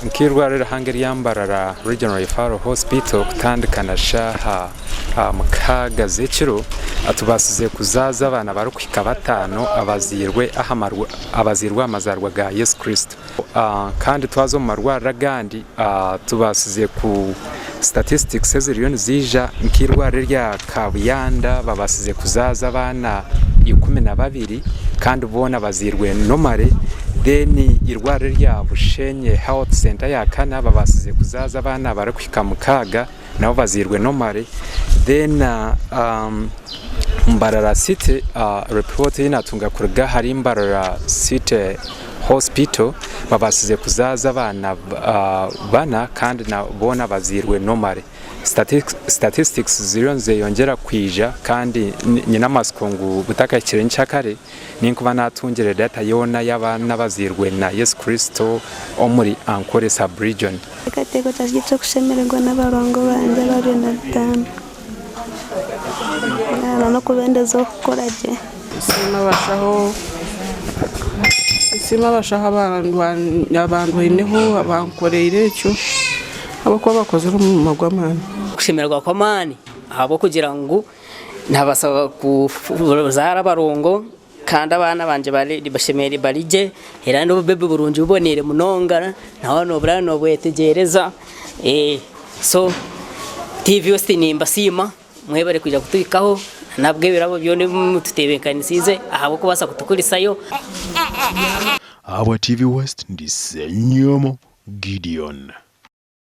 Nk'eirwariro eihanga erya Mbarara Regional Referral Hospital kutandika na shaaha mukaaga z'ekiro tubaasize kuzaaza abaana barikuhika bataano abazairwe aha mazaarwa ga Yesu Kristo. Kandi twaza omu marwariro agandi tubaasize ku statistics eziriyo niziija nk'eirwariro erya Kabuyanda babaasize kuzaaza abaana 12 kandi boona bazairwe normally then eirwariro erya Bushenyi Health Centre eya kana babaasize kuzaaza abaana barikuhika mukaaga nabo bazairwe normally then Mbarara City report ei natunga kuruga ahari Mbarara City Hospital babaasize kuzaaza abaana bana kandi boona bazairwe normally. Statistics ziriyo nizeyongyera kwija kandi nyine amatsiko ngu butakahikire nkyakare ninkuba natungire data yoona y'abaana abazairwe na Yesu Kristo omuri Ankole sub-region. Ekiteekateeko kyangye ky'okushemererwa n'abarongo bangye 25 n'okubendeza okukora gye. Nsiima abashaho, nsiima abashaho abandwaineho abankoreire ekyo ahabw'okuba bakozire omurimo gw'amaani. Okushemererwa kw'amaani ahabw'okugira ngu nabaasa kuzaara abarongo kandi abaana bangye bashemereire bari gye era n'obubebi burungi buboneire munonga nawe nobura nobwetegyereza so TV West nimbasiima mwebare kwija kutuhikaho n'ahabw'ebirabo byona ebi mututebeekanisiize ahabw'okubaasa